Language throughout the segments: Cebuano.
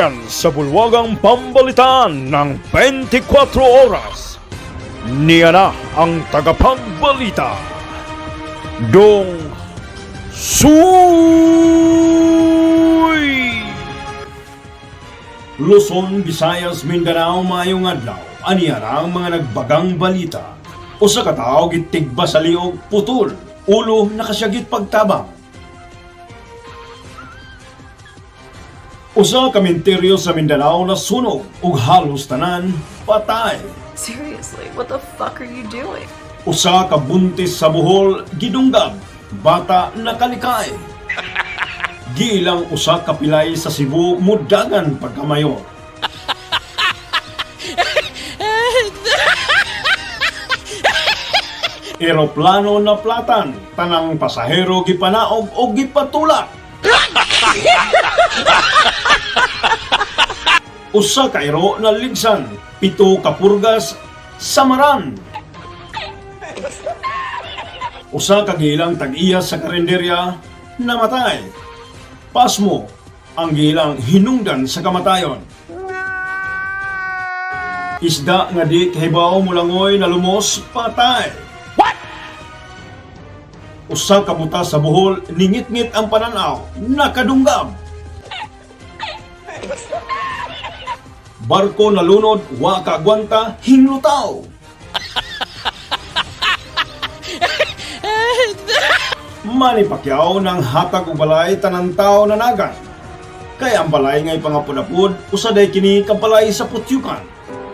Gikan sa bulwagang pambalitaan ng 24 oras. Niya na ang tagapagbalita. Dong Suy! Luzon, Visayas, Mindanao, maayong adlaw. Aniya ra ang mga nagbagang balita. Usa ka tawo gitigba sa liog, putol, ulo nakasyagit pagtabang. Usa ka minteryo sa Mindanao nasunog ug halos tanan patay. Seriously, what the fuck are you doing? Usa ka buntis sa Bohol gidunggab, bata nakalikay. Giilang usa ka pilay sa Cebu mudagan pagkamayor. Eroplano na platan, tanang pasahero gipanaog o gipatulak. Usa ka iro na ligsan, 7 ka purgas, samaran. Usa ka gilang tag-iya sa karinderya namatay. Pasmo ang gilang hinungdan sa kamatayon. Isda nga di kahibaw mulangoy na lumos, patay. What? Usa ka buta sa Bohol ningitngit ang pananaw, nakadunggab. Barko nalunod, wa kaagwanta, hinglutaw. Manny Pacquiao nang hatag og balay tanan tao nanagan. Kay ang balay ngay pangapud-apud, usa day kini ka balay sa putyukan.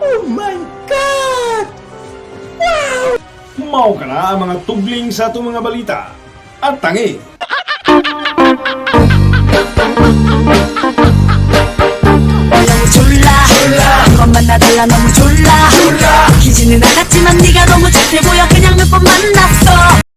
Oh my God! Wow! Mao ka na ang mga tugling sa atong mga balita. At tangi! 너무 졸라 그것만 나달라 너무 졸라 기지는 않았지만 네가 너무 착해 보여 그냥 몇 번 만났어.